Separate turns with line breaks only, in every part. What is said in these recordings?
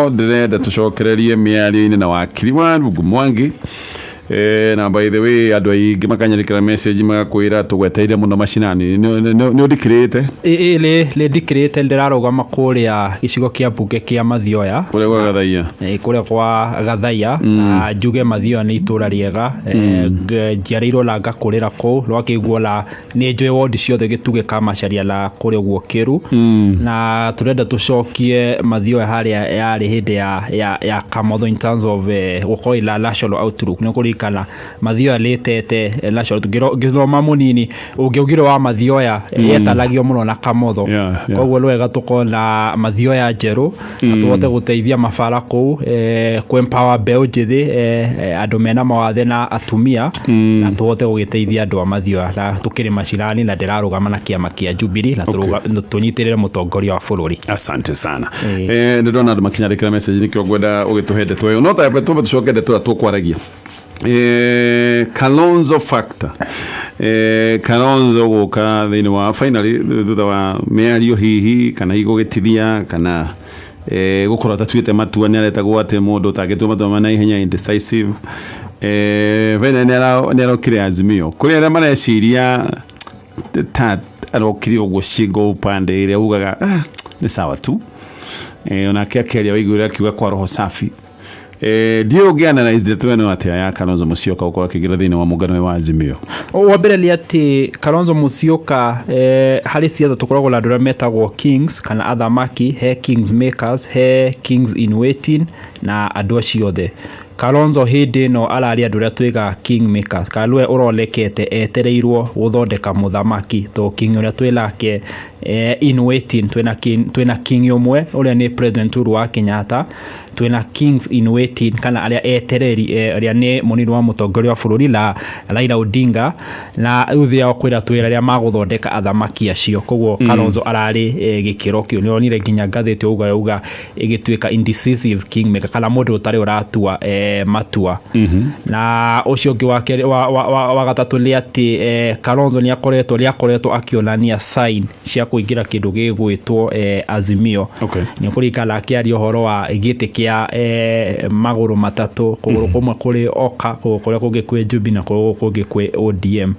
Ndĩrenda tũcokererie mĩario-inĩ na wakiri wa Rungu Mwangi. Na by the way, andũ aingĩ makanyandĩkĩra message magakwĩra tũgwetereire mũno macinani. Nĩ ũndikĩrĩte?
Ĩ nĩ ndikĩrĩte, ndĩrarũgama kũrĩa gĩcigo kĩa mbunge kĩa Mathioya.
Kũrĩa gwa Gathaiya.
Kũrĩa kwa Gathaiya. Na njuge Mathioya nĩ itũra rĩega. Njiarĩirwo na ngakũrĩra kũu, rwakĩiguo na nĩ njũĩ wondi ciothe gĩtugĩ Kamacharia na kũrĩa ũguo Kĩru. Na tũrenda tũcokie Mathioya harĩa yarĩ hĩndĩ ya Kamotho in terms of gũkorwo ina national outlook. Nĩ kũririkana Mathioya nĩtete national, ngĩthoma mũnini ũngĩaugire wa Mathioya yetanagio mũno na Kamotho. Koguo nĩ wega tũkorwo na Mathioya njerũ na tũhote gũteithia mabara kũu, kũ empower mbeũ njĩthĩ, andũ mena mawathe na atumia, na tũhote gũgĩteithia andũ a Mathioya. Na tũkĩrĩ macinani na ndĩrarũgama na kĩama kĩa Jubilee na tũnyitĩrĩre mũtongoria wa bũrũri.
Asante sana. Nĩ ndona andũ makinyandĩkĩra message, nĩkĩo ngwenda ũgĩtũhe ndeto ĩyo, no ta twambe tũcoke ndeto ĩrĩa tũkwaragia. Kalonzo factor, Kalonzo gũka thĩinĩ wa finally thutha wa mĩario hihi kana igũgĩtithia kana gũkorwo atatuĩte matua. Nĩ aretagwo atĩ mũndũ ũtangĩtua matua ma naihenya, indecisive. Finally nĩ arokire Azimio. Kũrĩ arĩa mareciria ta arokire ũguo shingo upande, ĩrĩa ugaga, "Ah, nĩ sawa tu." Onake akĩaria waiguire akiuga kwa roho safi. Ndiũĩ ũngĩ analyze ndeto ĩno atĩa ya Kalonzo Musyoka gũkorwo akĩingĩra thĩinĩ wa mũngano ũyũ wa Azimio.
Wa mbere nĩ atĩ Kalonzo Musyoka, harĩ ciatha tũkoragwo na andũ arĩa metagwo kings kana athamaki, he kings makers, he kings in waiting na andũ acio othe. Kalonzo hĩndĩ ĩno ararĩ andũ arĩa twĩga king makers, kana nĩwe ũronekete etereirwo gũthondeka mũthamaki, to king ũrĩa twĩnake in waiting, twĩna king ũmwe ũrĩa nĩ President Uhuru wa Kenyatta. Twĩna kings in waiting kana arĩa etereri, arĩa nĩ mũnini wa mũtongoria wa bũrũri na Raila Odinga, na rĩu thĩ yao kwĩra twĩra arĩa magũthondeka athamaki acio. Koguo Kalonzo ararĩ gĩkĩro kĩu. Nĩonire nginya ngathĩti ũguo yauga ĩgĩtuĩka indecisive kingmaker kana mũndũ ũtarĩ ũratua matua. Na ũcio ũngĩ wa kerĩ, wa gatatũ nĩ atĩ Kalonzo nĩ akoretwo akĩonania sign cia kũingĩra kĩndũ gĩgwĩtwo Azimio. Nĩ kũririkana akĩaria ũhoro wa gĩtĩ kĩa magũrũ matatũ, kũgũrũ kũmwe kũrĩ Oka, kũgũrũ kũrĩa kũngĩ kwĩ Jubilee na kũgũrũ kũngĩ kwĩ ODM.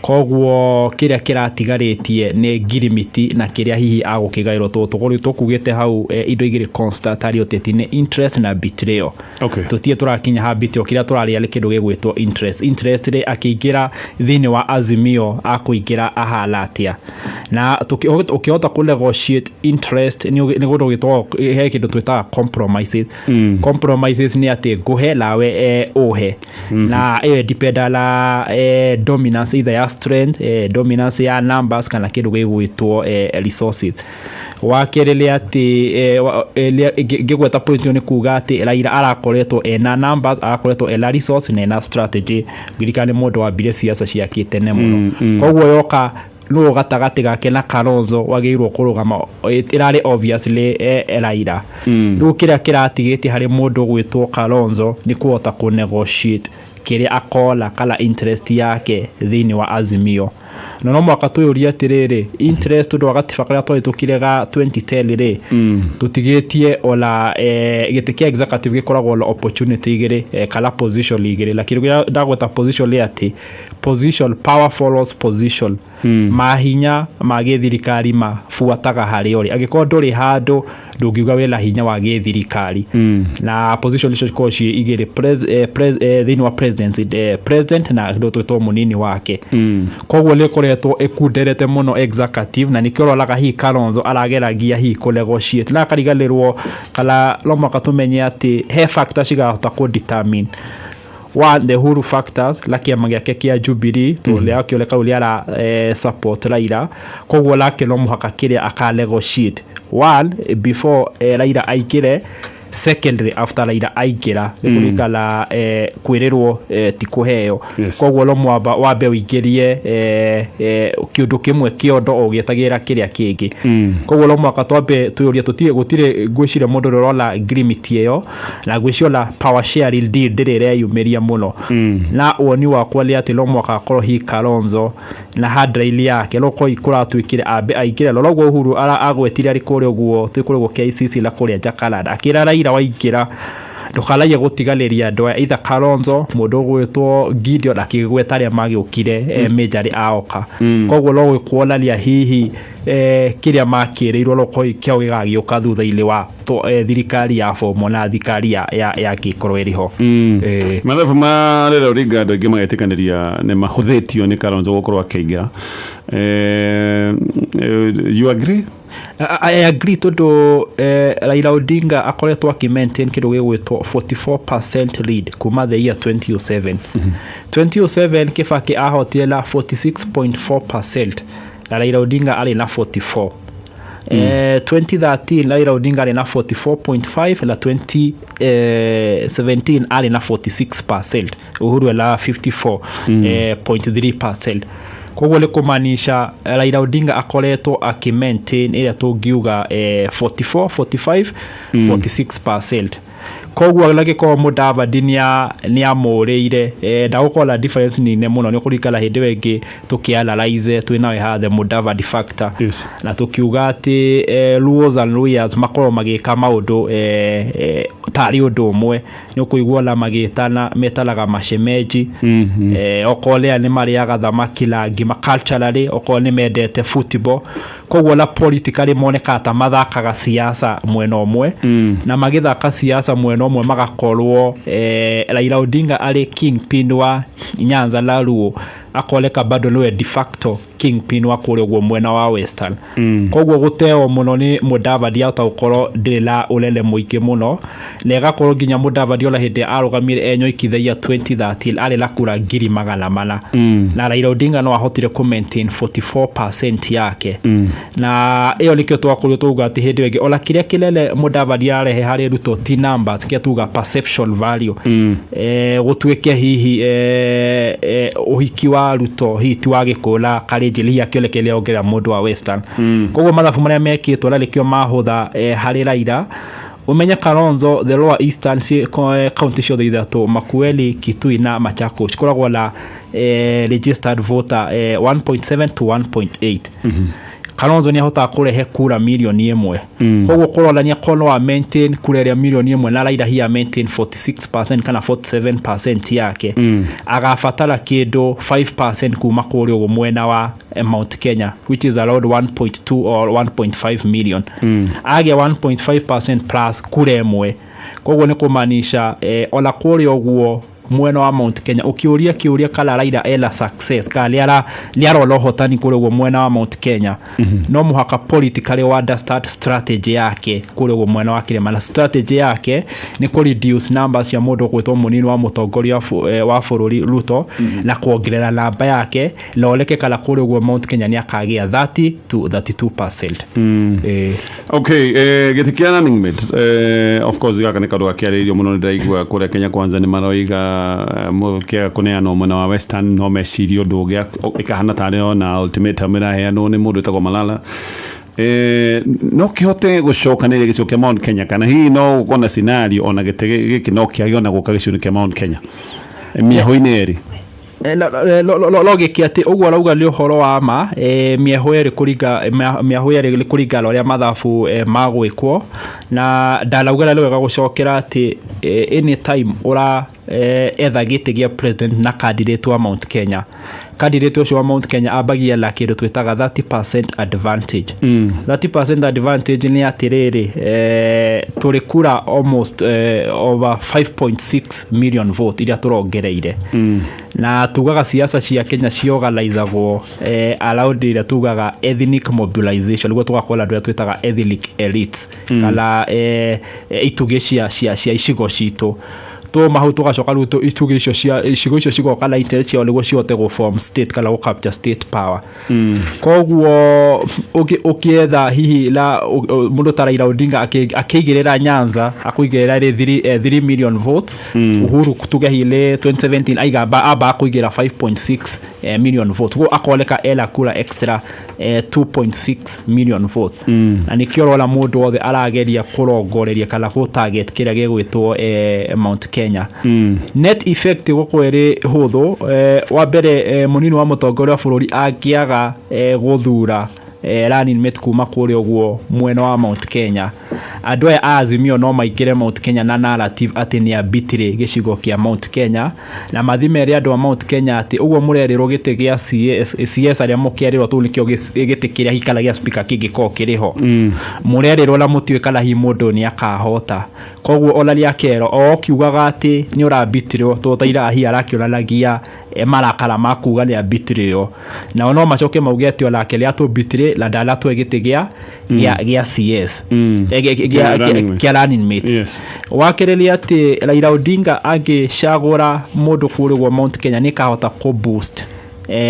Koguo kĩrĩa kĩratigarĩtie nĩ ngirimiti na kĩrĩa hihi agũkĩgaĩrwo tũgũrũ tũkugĩte hau. Indo igĩrĩ constant harĩ ũteti nĩ interest na betrayal. Tũtirĩ tũrakinya ha betrayal, kĩrĩa tũrarĩa nĩ kĩndũ gĩgwĩtwo interest. Interest rĩ, akĩingĩra thĩinĩ wa Azimio akũingĩra ahana atĩa? Na ũkĩhota kũ negotiate interest nĩ kũndũ gwĩtagwo, he kĩndũ twĩtaga compromises. Compromises nĩ atĩ ngũhe nawe ũhe, na ĩyo dependa na dominance either ya strength, dominance ya numbers kana kĩndũ gĩgwĩtwo resources. Wa kerĩ nĩ atĩ ngĩgweta point ĩyo nĩ kuga atĩ Raila arakoretwo ena numbers, arakoretwo ena resource na ena strategy. Ngirikana nĩ mũndũ wambire siasa ciake tene mũno. Koguo yoka nũ gatagatĩ gake na Kalonzo wagĩrĩirwo kũrũgama, ĩrarĩ obviously Raila. Rĩu kĩrĩa kĩratigĩtie harĩ mũndũ gwĩtwo Kalonzo nĩ kũhota kũ negotiate kĩrĩa akona kana interest yake thĩinĩ wa Azimio. Na no mwaka twĩyũrie atĩrĩrĩ, interest, tondũ wa gatiba karĩa twahĩtũkire ga 2010 rĩ, tũtigĩtie ona gĩtĩ kĩa executive gĩkoragwo na opportunity igĩrĩ, kana position igĩrĩ. Lakini kĩrĩa ndagweta position nĩ atĩ position, power follows position. Mahinya ma gĩthirikari mabuataga harĩa ũrĩ. Angĩkorwo ndũrĩ handũ, ndũngiuga wĩna hinya wa gĩthirikari. Na position icio cikoragwo ciĩ igĩrĩ, thĩinĩ wa presidency, president na kĩndũ twĩtwo mũnini wake. Koguo nĩ ĩkoretwo ĩkunderete mũno executive, na nĩkĩo ũronaga hihi Kalonzo arageragia hihi kũ negotiate na akariganĩrwo, kana no mũhaka tũmenye atĩ he factor cigahota kũ determine. One, the Uhuru factors la kĩama gĩake kĩa Jubilee, tondũ nĩakĩoneka rĩu nĩara support Raila. Koguo nake no mũhaka kĩrĩa aka negotiate, one, before Raila aingĩre, secondly, after Raila aingĩra. Nĩ kũririkana kwĩrĩrwo ti kũheo. Koguo no mwamba wambe ũingĩrie kĩũndũ kĩmwe kĩondo ũgĩetagĩrĩra kĩrĩa kĩngĩ. Koguo no mũhaka twambe twĩyũrie, tũtirĩ gũtirĩ, ngwĩciria mũndũ ũrĩa ũrona ngirimiti ĩyo na ngwĩciria ona power sharing deal ndĩrĩ ĩreyumĩria mũno. Na woni wakwa nĩ atĩ no mũhaka akorwo hihi Kalonzo na hardline yake no korwo kũratuĩkire ambe aingĩre. Rora ũguo Uhuru agwetire arĩ kũrĩa ũguo twĩ kũrĩa ũguo KICC na kũrĩa Jacaranda akĩra Raila. Raila waingĩra ndũkaraie gũtiganĩria andũ aya, either Kalonzo, mũndũ ũgwĩtwo Gideon akĩgweta arĩa magĩũkire majorly aoka. Koguo no kuonania hihi kĩrĩa makĩrĩirwo no gũkorwo kĩao gĩgagĩũka thutha-inĩ wa thirikari ya bomwo na thirikari ya gĩkorwo ĩrĩ ho.
Mathabu ma Raila Odinga, andũ aingĩ magetĩkanĩria nĩ mahũthĩtio nĩ Kalonzo gũkorwo akĩingĩra. You agree?
I agree, tondũ Raila Odinga akoretwo akĩ maintain kĩndũ gĩgwĩtwo 44% lead kuma the year 2007. 2007 Kibaki ahotire na 46.4% na Raila Odinga arĩ na 44. 2013 Raila Odinga arĩ na 44.5 na 2017 arĩ na 46%, Uhuru ena 54.3%. Koguo nĩ kũmaanisha Raila Odinga akoretwo akĩ maintain ĩrĩa tũngiuga 44, 45, 46%. Koguo nagĩkorwo Mudavadi nĩ amũrĩire, ndagũkorwo na difference nene mũno. Nĩ ũkũririkana hĩndĩ ĩyo ĩngĩ tũkĩ-analyse twĩ nawe haha the Mudavadi factor, na tũkiuga atĩ Luos and Luhyas makorwo magĩka maũndũ tarĩ ũndũ ũmwe. Nĩ ũkũigua ona magĩtana metanaga mashemeji, okorwo nĩ nĩ marĩaga thamaki na ngima culturally, okorwo nĩ mendete football. Koguo na politically monekaga ta mathakaga siasa mwena ũmwe, na magĩthaka siasa mwena ũmwe magakorwo Raila Odinga arĩ kingpin wa Nyanza na Luo, akoneka bado nĩwe de facto kingpin wa kũrĩa ũguo mwena wa Western. Koguo gũteo mũno nĩ Mudavadi ahota gũkorwo ndĩrĩ na ũnene mũingĩ mũno, na ĩgakorwo nginya Mudavadi ona hĩndĩ arũgamire enyoiki the year 2013 arĩ na kura 400,000, na Raila Odinga no ahotire kũ maintain 44% yake. Na ĩyo nĩkĩo twakorirwo tuga atĩ hĩndĩ ĩyo ĩngĩ ona kĩrĩa kĩnene Mudavadi arehe harĩ Ruto ti numbers, kĩrĩa tuga perception value. Gũtuĩke hihi ũhiki wa Ruto hihi ti wa Gĩkũyũ na Kalenjin, hihi akĩonekeria ongerera mũndũ wa Western. Koguo mathabu marĩa mekĩtwo na nĩkĩo mahũtha harĩ Raila. Ũmenye Kalonzo, the lower eastern county ciothe ithatũ, Makueni, Kitui na Machakos, cikoragwo na registered voter 1.7 to 1.8. Kalonzo nĩ ahotaga kũrehe kura 1 mirioni. Koguo kũronania korwo no a maintain kura ĩrĩa 1 mirioni na Raila hihi a maintain 46% kana 47% yake, agabatara kĩndũ 5% kuma kũrĩa ũguo mwena wa Mount Kenya, which is around 1.2 or 1.5 million. Agĩa 1.5% plus kura ĩmwe, koguo nĩ kũmaanisha ona kũrĩa ũguo mwena wa Mount Kenya, ũkĩũria kĩũria kana Raila ena success kana nĩ arona ũhotani kũrĩa ũguo mwena wa Mount Kenya, no mũhaka politically wa understand strategy yake kũrĩa ũguo mwena wa kĩrĩma, na strategy yake nĩ kũ reduce numbers cia mũndũ ũgwĩtwo mũnini wa mũtongoria wa bũrũri Ruto, na kuongerera namba yake, na oneke kana kũrĩa ũguo Mount Kenya nĩ akagĩa 30 to 32%.
Okay, gĩtĩ kĩa running mate, of course gaka nĩ kaũndũ gakĩarĩrĩirio mũno. Nĩ ndĩraigua kũrĩa Kenya Kwanza nĩ maroiga kĩaga kũneanwo mwena wa Western no mecirie ũndũ ũngĩ, ĩkahana tarĩ ona ultimatum ĩraheanwo nĩ mũndũ wĩtagwo Malala. No kĩhote gũcokanĩrĩria gĩcigo kĩa Mount Kenya, kana hihi no gũkorwo na scenario ona gĩtĩ gĩkĩ no kĩage ona gũka gĩcigo-inĩ kĩa Mount Kenya, mĩahũ-inĩ ĩrĩ?
No gĩkĩ atĩ ũguo arauga nĩ ũhoro wa ma, mĩahũ ĩrĩ kũringa mĩahũ ĩrĩ nĩ kũringana na ũrĩa mathabu magwĩkwo. Na ndanauga na nĩ wega gũcokera atĩ anytime ũra etha gĩtĩ gĩa president na candidate wa Mount Kenya, candidate ũcio wa Mount Kenya ambagia na kĩndũ twĩtaga 30% advantage. 30% advantage nĩ atĩrĩrĩ, tũrĩ kura almost over 5.6 million vote iria tũrongereire. Na tugaga siasa cia Kenya ciorganizagwo around ĩrĩa tugaga ethnic mobilization, nĩguo tũgakorwo na andũ arĩa twĩtaga ethnic elites, kana itugĩ cia icigo citũ. Tuma hau tũgacoka rĩu itugĩ icio cia icigo icio cigoka na interest ciao nĩguo cihote gũ form state kana gũ capture state power. Koguo ũkĩetha hihi na mũndũ ta Raila Odinga akĩigĩrĩra Nyanza akũigĩrĩra rĩ 3 million vote. Uhuru tuge hihi nĩ 2017 aiga amba akũigĩra 5.6 million vote, koguo akoneka ena kura extra 2.6 million vote. Na nĩkĩo ũrona mũndũ wothe arageria kũrongoreria kana gũ target kĩrĩa gĩgwĩtwo Mount Kenya. Net effect gũkorwo ĩrĩ hũthũ. Wa mbere, mũnini wa mũtongoria wa bũrũri angĩaga gũthura running mate kuma kũrĩa ũguo mwena wa Mount Kenya. Andũ aya a Azimio no maingĩre Mount Kenya na narrative atĩ nĩ abitire gĩcigo kĩa Mount Kenya, na mathi mere andũ a Mount Kenya atĩ ũguo mũrerĩrwo gĩtĩ gĩa CS, CS arĩa mũkerĩrwo tũu nĩkĩo gĩtĩ kĩrĩa gĩikara gĩa speaker kĩngĩkorwo kĩrĩ ho, mũrerĩrwo na mũtiũĩ kana hihi mũndũ nĩ akahota. Koguo ona rĩakerwo o ũkiugaga atĩ nĩ ũrabitirwo, tondũ ta ira hihi arakĩonanagia marakara ma kuga nĩ abitirĩo, nao no macoke mauge atĩ onake nĩ atũbitire na ndanatũhe gĩtĩ gĩa CS,
Kĩa running mate.
Kĩa running mate. Wakerĩ nĩ atĩ Raila Odinga angĩcagũra mũndũ kũrĩa ũguo Mount Kenya, nĩ kahota kũ boost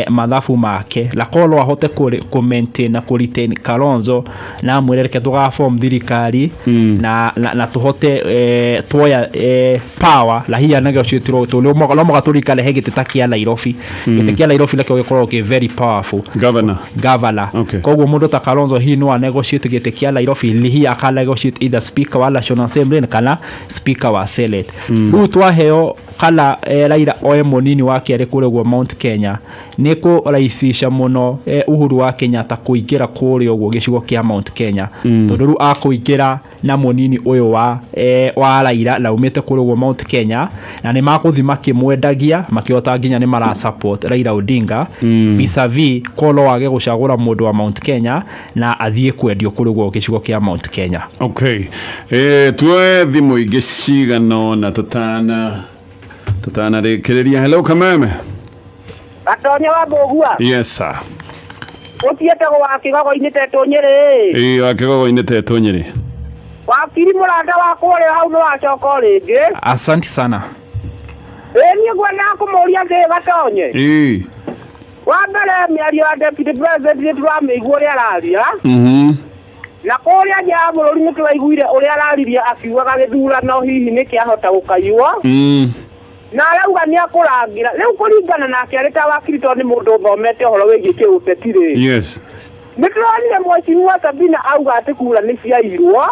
mathabu make, na korwo no ahote kũ maintain na kũ retain Kalonzo na amwĩre reke tũga form thirikari na tũhote tuoya power, na hihi negotiate tondũ no mũhaka tũririkane he gĩtĩ ta kĩa Nairobi. Gĩtĩ kĩa Nairobi nakĩo gĩkoragwo kĩ very powerful.
Governor.
Governor. Koguo mũndũ ta Kalonzo hihi no a negotiate gĩtĩ kĩa Nairobi, hihi aka negotiate either speaker wa National Assembly kana speaker wa Senate. Rĩu twaheo kana Raila oe mũnini wa kerĩ kũrĩa ũguo Mount Kenya, nĩ kũraicica mũno Uhuru wa Kenyatta kũingĩra kũrĩa ũguo gĩcigo kĩa Mount Kenya, tondũ rĩu akũingĩra na mũnini ũyũ wa Raila na umĩte kũrĩa ũguo Mount Kenya, na nĩ makũthi makĩmwendagia makĩhota nginya nĩ mara support Raila Odinga, vis-a-vis korwo no wage gũcagũra mũndũ wa Mount Kenya na athiĩ kwendio kũrĩa ũguo gĩcigo kĩa Mount Kenya.
Okay, tuoe thimũ ingĩ cigana na tũtanarĩkĩrĩria. Hello, Kameme.
Gatonya wa Mbũgua.
Yes sir.
Ũtiĩtagwo wa kĩgogo-inĩ tetwo Nyĩrĩ.
Ĩĩ, wa kĩgogo-inĩ tetwo Nyĩrĩ.
Wakiri mũrata wakwa ũrĩa hau nĩ wacoka o rĩngĩ.
Asante sana.
Ĩĩ, niĩ ngwendaga kũmũria atĩ Gatonye. Wa mbere, mĩario ya deputy president nĩ tũramĩigua ũrĩa araria. Na kũrĩa nja ya bũrũri nĩ tũraiguire ũrĩa araririe akiugaga gĩthurano hihi nĩ kĩahota gũkaiywo. Na arauga nĩ akũrangĩra. Rĩu kũringana nake arĩ ta wakiri, tondũ nĩ mũndũ ũthomete ũhoro wĩgiĩ kĩũteti rĩ. Nĩ tũronire mheshimiwa Sabina auga atĩ kura nĩ ciairwo.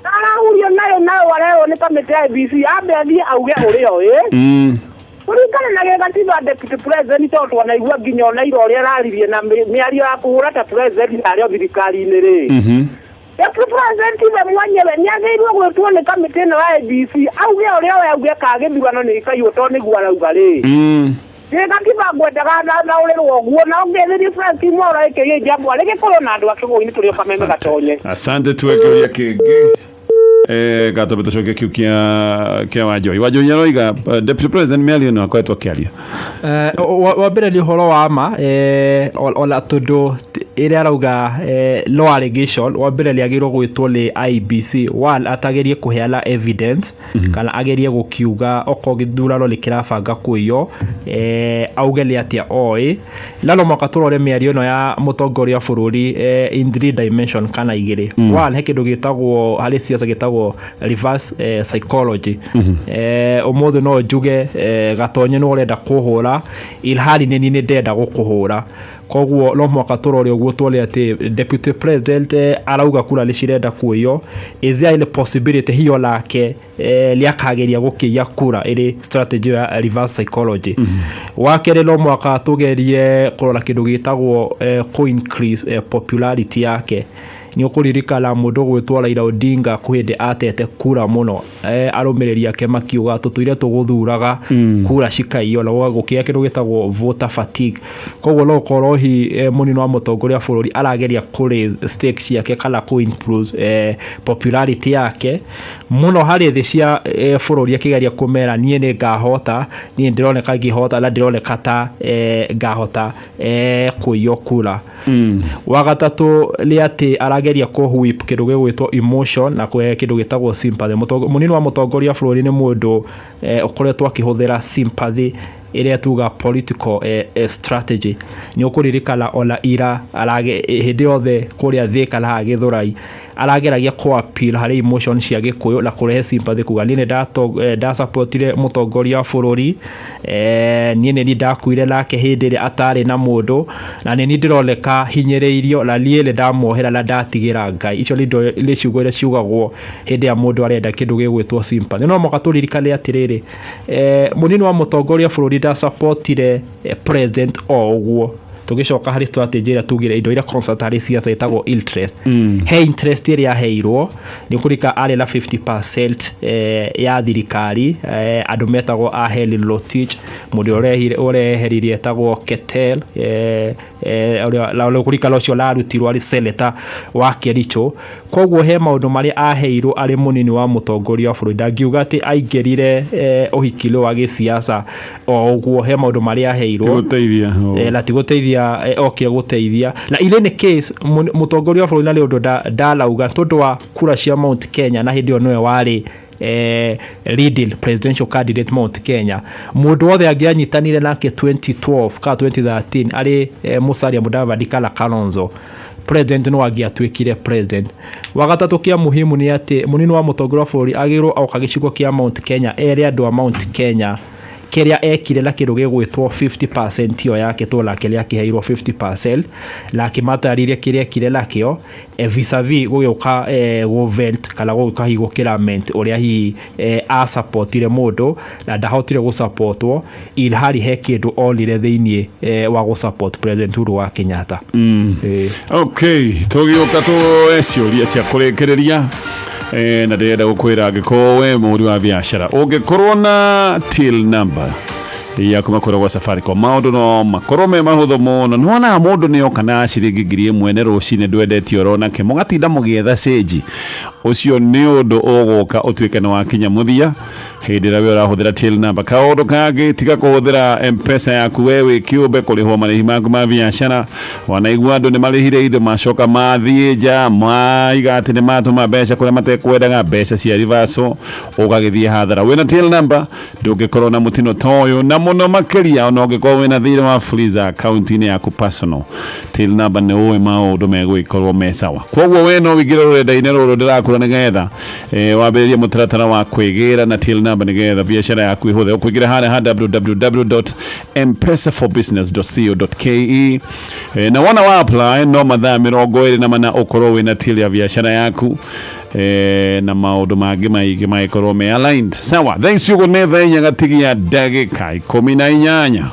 Na arahurio nayo arerwo nĩ kamĩtĩ ya IEBC ambe athiĩ auge ũrĩa oĩ. Kũringana na gĩgatiba deputy president, tondũ twanaigua nginya ona ira ũrĩa araririe na mĩario ya kũhũra ta president harĩa thirikari-inĩ rĩ. Deputy president we mwenyewe nĩ agĩrĩirwo gwĩtwo nĩ kamĩtĩ ĩno ya IEBC auge ũrĩa oĩ, auge kana gĩthurano nĩ gĩkaiywo, tondũ nĩguo arauga rĩ. Gĩgatiba ngwendaga na ũrĩrwo ũguo, na ũngĩthĩria Frank Mwaura ĩkĩgĩa jambo rĩgĩkorwo na andũ a kĩgũi-inĩ tũrĩ o Kameme Gatonye.
Asante. Tuwe kĩũria kĩngĩ, gatombe tũcoke kĩu kĩa Wanjohi. Wanjohi aroiga deputy president mĩario ĩno akoretwo akĩaria.
Wa mbere nĩ ũhoro wa ma, ona tondũ ĩrĩa arauga no allegation. Wa mbere nĩ agĩrĩirwo gwĩtwo nĩ IEBC, one, atagerie kũheana evidence kana agerie gũkiuga okorwo gĩthurano nĩ kĩrabanga kũiywo, auge nĩ atĩa oĩ. Na no mũhaka tũrore mĩario ĩno ya mũtongoria wa bũrũri in three dimension kana igĩrĩ. One, he kĩndũ gĩtagwo harĩ siasa gĩtagwo reverse psychology. Ũmũthĩ no njuge Gatonye nĩ ũrenda kũhũra, ilhali nĩ niĩ nĩ ndĩrenda gũkũhũra. Koguo no mũhaka tũrore ũguo, tuone atĩ deputy president arauga kura nĩ cirenda kuiywo. Is there any possibility hiyo nake nĩ akageria gũkĩiya kura ĩrĩ strategy ya reverse psychology? Wa kerĩ, no mũhaka tũgerie kũrora kĩndũ gĩtagwo kũ increase popularity yake. Nĩ ũkũririkana mũndũ ũgwĩtwo Raila Odinga kwĩ hĩndĩ atete kura mũno, arũmĩrĩri ake makiuga tũtũire tũgũthuraga, kura cikaiywo, na gũkĩgĩa kĩndũ gĩtagwo voter fatigue. Koguo no ũkorwo hi mũnini wa mũtongoria wa bũrũri arageria kũ raise stake ciake kana kũ improve popularity yake mũno harĩ thĩ cia bũrũri, akĩgeria kũmera niĩ nĩ ngahota, niĩ ndĩroneka ngĩhota na ndĩroneka ta ngahota kũiywo kura. Wa gatatũ nĩ atĩ arageria kũ whip kĩndũ gĩgwĩtwo emotion na kũhe kĩndũ gĩtagwo sympathy. Mũnini wa mũtongoria wa bũrũri nĩ mũndũ ũkoretwo akĩhũthĩra sympathy ĩrĩa tuga political strategy. Nĩ ũkũririkana ona ira arage hĩndĩ yothe kũrĩa Thika na haha Gĩthũrai arageragia kũ appeal harĩ emotion cia Gĩkũyũ na kũrehe sympathy, kuga niĩ nĩ ndasupportire mũtongoria wa bũrũri, niĩ nĩ niĩ ndakuire nake hĩndĩ ĩrĩa atarĩ na mũndũ, na nĩ niĩ ndĩroneka hinyĩrĩirio, na niĩ nĩ ndamuohera na ndatigĩra Ngai. Icio nĩ ciugo iria ciugagwo hĩndĩ ĩrĩa mũndũ arenda kĩndũ gĩgwĩtwo sympathy. No mũhaka tũririkane atĩrĩrĩ, mũnini wa mũtongoria wa bũrũri ndasupportire president o ũguo. Tũgĩcoka harĩ strategy ĩrĩa tugire indo iria constant harĩ siasa ĩtagwo interest. He interest ĩrĩa aheirwo nĩ kũrika arĩ na 50% ya thirikari, andũ metagwo a Helen Rotich, mũndũ ũrĩa ũreheririe etagwo Ketel, ũrĩa kũrika ũcio ũrarutirwo arĩ senator wa Kericho. Koguo he maũndũ marĩa aheirwo arĩ mũnini wa mũtongoria wa bũrũri. Ndangiuga atĩ aingĩrire ũhiki-inĩ wa gĩsiasa o ũguo, he maũndũ marĩa aheirwo.
Gũteithia.
Na ti gũteithia, okire gũteithia. Na in any case, mũtongoria wa bũrũri na nĩ ũndũ ndarauga tondũ wa kura cia Mount Kenya, na hĩndĩ ĩyo nĩwe warĩ leading presidential candidate Mount Kenya. Mũndũ wothe angĩanyitanire nake 2012 kana 2013 arĩ Musalia Mudavadi kana Kalonzo, president no angĩatuĩkire president. Wa gatatũ kĩa muhimu nĩ atĩ mũnini wa mũtongoria wa bũrũri agĩrĩirwo oka gĩcigo kĩa Mount Kenya ere andũ a Mount Kenya kĩrĩa ekire na kĩndũ gĩgwĩtwo 50% ĩyo yake, tondũ nake nĩakĩheirwo 50% na akĩmatarĩria kĩrĩa ekire nakĩo, vis-a-vis gũgĩũka gũvent kana gũgĩũka hihi gũkĩrament ũrĩa hihi asupportire mũndũ na ndahotire gũsupportwo, ilhali he kĩndũ onire thĩiniĩ wa gũsupport President Uhuru wa Kenyatta.
Okay, tũgĩũka tũe ciũria cia kũrĩkĩrĩria, na ndĩrenda gũkwĩra angĩkorwo we mũhũri wa biacara ũngĩkorwo na till number ya kuma kũrĩa gwa Safaricom, maũndũ no makorwo me mahũthũ mũno. Nĩwonaga mũndũ nĩoka na ciringi 1000 nĩ rũcinĩ ndwendetie oronake, mũgatinda mũgĩetha cĩnji. Ũcio nĩ ũndũ ũgũka ũtuĩke nĩ wakinya mũthia hĩndĩ ĩrĩa we ũrahũthĩra till number. Kaũndũ kangĩ, tiga kũhũthĩra M-Pesa yaku we wĩ kĩũmbe kũrĩhwo marĩhi maku ma biacara. Wanaigua andũ nĩ marĩhire indo macoka mathiĩ nja maiga atĩ nĩ matũma mbeca kũrĩa matekwendaga, mbeca cia reversal, ũgagĩthiĩ hathara. Wĩna till number ndũngĩkorwo na mũtino ta ũyũ, na mũno makĩria ona ũngĩkorwo wĩna thirĩ wa Fuliza account-inĩ yaku personal, till number nĩ ũĩ maũndũ megũgĩkorwo me sawa. Koguo we no wĩingĩre rũrenda-inĩ rũrũ ndĩrakũra nĩgetha wambĩrĩrie mũtaratara wa kwĩgĩra na till number nĩgetha biacara yaku ĩhũthe. Ũkũingĩra harĩa ha www.mpesaforbusiness.co.ke, na wona wa apply no mathaa 24 ũkorwo wĩna till ya biacara yaku, na maũndũ mangĩ maingĩ magĩkorwo me aligned. Sawa, thaa ici ũguo nĩ thaa inya gatigia ndagĩka 18.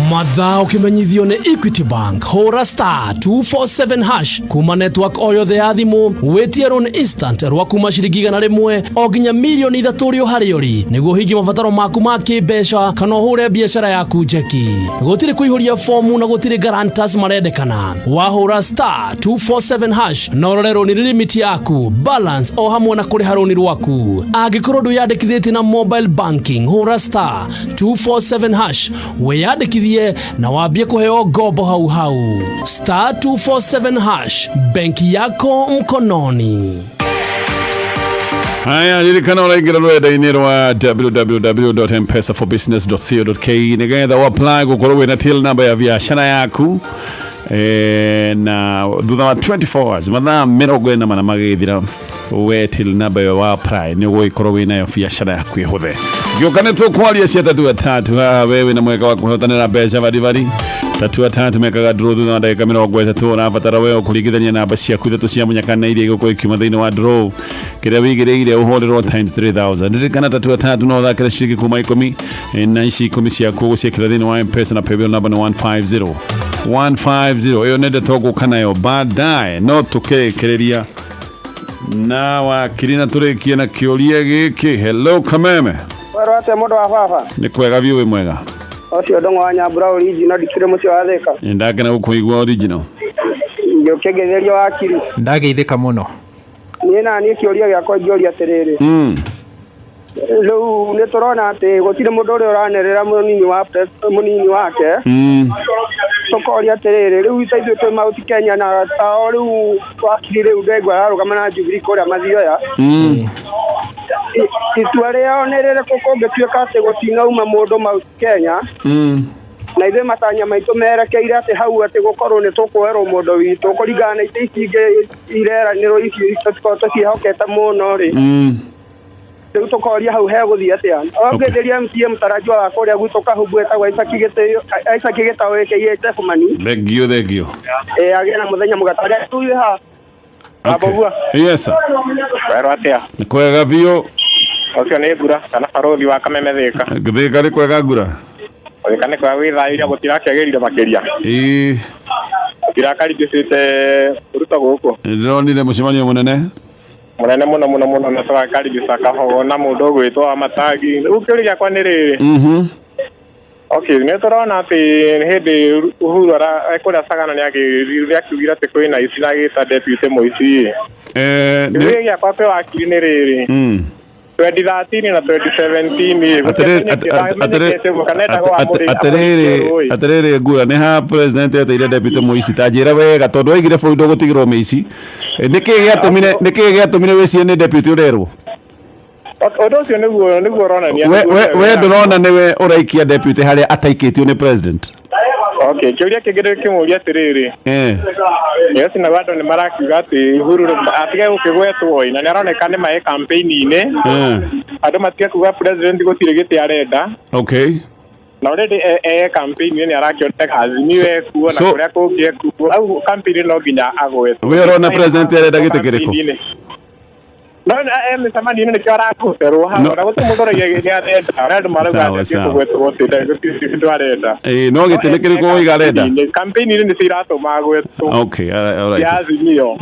Mathaa ũkĩmenyithio nĩ Equity Bank. Hũra star 247 hash kuma network o yothe ya thimũ, wĩtie loan instant rwa kuma ciringi 100 o nginya 3 million ũrĩ o harĩa ũrĩ, nĩguo ũhingie mabataro maku ma kĩmbeca kana ũhũre biacara yaku njeki. Gũtirĩ kũihũria fomu na gũtirĩ guarantors marendekana. Wahũra star 247 hash na ũrore loan limit yaku, balance o hamwe na kũrĩha rũni rwaku. Angĩkorwo ndwĩyandĩkithĩtie na mobile banking, hũra star 247 hash wĩyandĩkithie na wambie kũheo ngombo hau hau. Star 247 hash, benki yako mkononi.
Haya, ririkana ũraingĩra rũrenda-inĩ rwa www.mpesaforbusiness.co.ke nĩgetha ũapply gũkorwo wĩna till number ya biacara yaku, na thutha wa 24 hours, mathaa 24 magĩthira, we till number ĩyo wa apply nĩ ũgũgĩkorwo wĩnayo, biacara yaku ĩhũthe. Gĩũka nĩ tũkwaria cia tatua tatu haha. We wĩna mweke wa kũhotanĩra mbeca baribari. Tatua tatu mekaga draw thutha wa ndagĩka 30. Ũrabatara we ũkũringithania namba ciaku ithatũ cia mũnyaka na iria igũkorwo ikiuma thĩinĩ wa draw, kĩrĩa wĩigĩrĩire ũhũrĩrwo times 3000. Ririkana tatua tatu no ũthakĩre ciringi kuma 10, na ici 10 ciaku ũgũciĩkĩra thĩinĩ wa M-Pesa na paybill number nĩ 150 150. Ĩyo nĩ ndeto ngũka nayo baadaye, no tũkĩrĩkĩrĩria na wakiri na tũrĩkie na kĩũria gĩkĩ. Hello Kameme.
Werwo atĩa mũndũ wa baba?
Nĩ kwega biũ, wĩ mwega?
Ũcio ndong'o wa Nyambura original, ndikĩrĩ mũciĩ wa Thĩka.
Nĩ ndakena gũkũigua original.
Ngĩũkĩngetheria wakiri.
Ndageithĩka mũno.
Niĩ na niĩ kĩũria gĩakwa ingĩũria atĩrĩrĩ, rĩu nĩ tũrona atĩ gũtirĩ mũndũ ũrĩa ũranerera mũnini wa mũnini wake. Tũkoria atĩrĩrĩ, rĩu ta ithuĩ twĩ Mount Kenya na tao rĩu wakiri rĩu ndegwa ararũgama na Jubilee kũrĩa Mathioya, itua rĩao nĩ rĩrĩkũ kũngĩtuĩka atĩ gũtinauma mũndũ Mount Kenya, na ithuĩ matanya maitũ merekeire atĩ hau atĩ gũkorwo nĩ tũkwoerwo mũndũ witũ kũringana na itĩ ici ingĩ ireranĩrwo ici tũtikorwo tũciĩhokete mũno rĩ, rĩu tũkoria hau hegũthiĩ atĩa? Ongĩthĩria MCA mũtarajiwa wa kũrĩa gwitũ Kahumbu etagwo Isaac Gĩtaũ aka Tefumani.
Thengio, thengio.
Ĩ agĩe na mũthenya mũgata arĩa tuĩ ha.
Okay. Yes sir.
Werwo atĩa?
Nĩ kwega biũ.
Ũcio nĩ Ngura kana barothi wa Kameme Thĩka.
Thĩka nĩ kwega, Ngura?
Ũgĩka nĩ kwega gwĩthayĩria gũtirakĩagĩrire makĩria.
Ĩĩ.
Gũtirakaribicĩte Ruto gũkũ.
Ndĩronire mũcemanio mũnene.
Mũnene mũno mũno mũno na tũgakaribica Kahogo na mũndũ ũgwĩtwo wa Matagi. Rĩu kĩũria gĩakwa nĩ rĩrĩ. Okay, nĩ tũrona atĩ hĩndĩ Uhuru kũrĩa Sagana nĩ akiugire atĩ kwĩna ici na agĩta deputy mũici. Kĩũria gĩakwa kwĩ wakiri nĩ rĩrĩ. 2013 na 2017
Atĩrĩrĩ, ngura nĩ ha president eteire deputy mũici? Ta njĩra wega, tondũ waigire bũrũri ndũgũtigĩrwo mĩici. Nĩkĩĩ gĩatũmire wĩcirie nĩ deputy ũrerwo?
Ũndũ ũcio nĩguo ũronania.
We ndũrona nĩwe ũraikia deputy harĩa ataikĩtio nĩ president?
Okay, kĩũria kĩngĩ ndĩkĩmũria atĩrĩrĩ. Yes, na andũ nĩ marakiuga atĩ Uhuru atige gũkĩgwetwo na nĩ aroneka nĩ mae campaign-inĩ. Andũ matige kuga president gũtirĩ gĩtĩ arenda. Na already e campaign-inĩ nĩ arakĩoneka Azimio ekuo na kũrĩa kũngĩ ekuo. Au campaign no nginya agwetwo.
We ũrona president arenda gĩtĩ kĩrĩkũ?
No mĩcemanio-inĩ nĩkĩo arakũcerwo hau na gũtirĩ mũndũ ũrauga nĩ arenda. Arĩa andũ marauga atĩ kũgwetwo gũtirĩ kĩndũ arenda.
No gĩtĩ nĩ kĩrĩkũ ũiga arenda?
Campaign-inĩ nĩcio iratũma agwetwo.
Okay, all right.
Ya Azimio.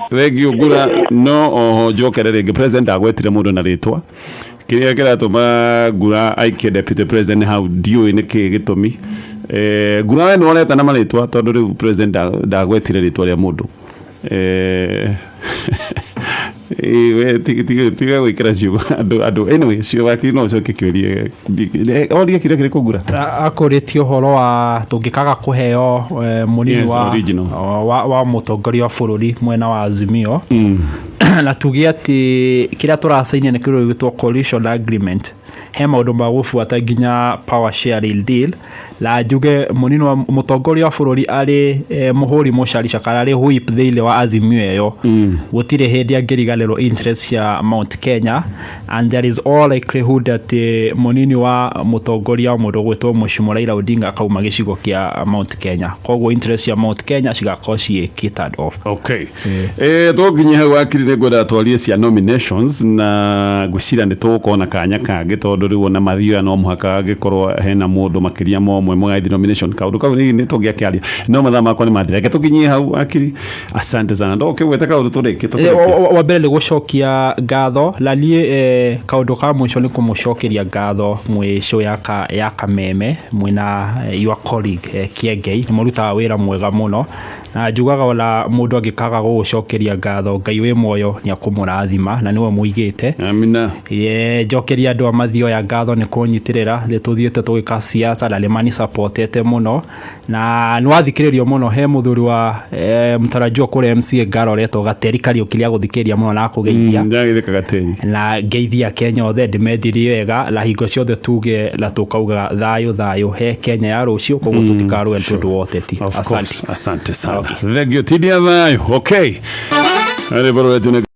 Thengiũ ngura, no oho njokere rĩngĩ, president agwetire mũndũ na rĩtwa. Kĩrĩa kĩratũma ngura aikie deputy president hau ndiũĩ nĩkĩ gĩtũmi. Ngura we nĩwonete na marĩtwa, tondũ rĩu president ndagwetire rĩtwa rĩa mũndũ. We tiga gwĩkĩra ciugo andũ. Anyway, cio wakiri no ũcoke kĩũria oria kĩũria kĩrĩkũ ngura?
Akũrĩtie ũhoro wa tũngĩkaga kũheo mũnini wa mũtongoria wa bũrũri mwena wa Azimio. Na tuge atĩ kĩrĩa tũracainia nĩ kĩndũ gĩgwĩtwo coalition agreement. He maũndũ ma gũbuata nginya power sharing deal, na njuge mũnini wa mũtongoria wa bũrũri arĩ mũhũri mũcarica kana arĩ whip thĩinĩ wa Azimio ĩyo, gũtirĩ hĩndĩ angĩriganĩrwo interest cia Mount Kenya, and there is all likelihood atĩ mũnini wa mũtongoria wa mũndũ ũgwĩtwo Mheshimiwa Raila Odinga akauma gĩcigo kĩa Mount Kenya, koguo interest cia Mount Kenya cigakorwo ciĩ catered off.
Okay, tũnginye hau wakiri, nĩ ngwenda twarie cia nominations, na ngwĩciria nĩ tũgũkorwo na kanya kangĩ, tondũ rĩu ona mathioya no mũhaka angĩkorwo hena mũndũ makĩria ma ũmwe mũgathi nomination, kaũndũ kau nĩ tũngĩakĩaria, no mathaa makwa nĩ mathira. Reke tũkinyie hau wakiri, asante sana. Ndokĩgwete kaũndũ tũrĩkie.
Wa mbere nĩ gũcokia ngatho na niĩ kaũndũ ka mũico nĩ kũmũcokeria ngatho mwĩ show ya Kameme mwĩna your colleague Kiengei, nĩ mũrutaga wĩra mwega mũno, na njugaga ona mũndũ angĩkaga gũgũcokeria ngatho, Ngai wĩ muoyo nĩ akũmũrathima na nĩwe mũigĩte.
Amina.
Njokeria andũ a Mathioya ngatho nĩ kũnyitĩrĩra, nĩ tũthiĩte tũgĩka siasa na nĩ manisupportete mũno, na nĩ wathikĩrĩrio mũno. He mũthuri wa mtarajiwa kũrĩa MCA Ngara ũretwo Gateri Kariũki nĩ agũthikĩrĩria mũno na akũgeithia. Na ngeithia Kenya othe, ndĩmendirie wega, na hingo ciothe tuge na tũkauga thayũ thayũ he Kenya ya rũciũ, koguo tũtikarũe nĩ ũndũ wa ũteti.
Asante. Asante sana. Thank you. Tidia thayũ. Okay.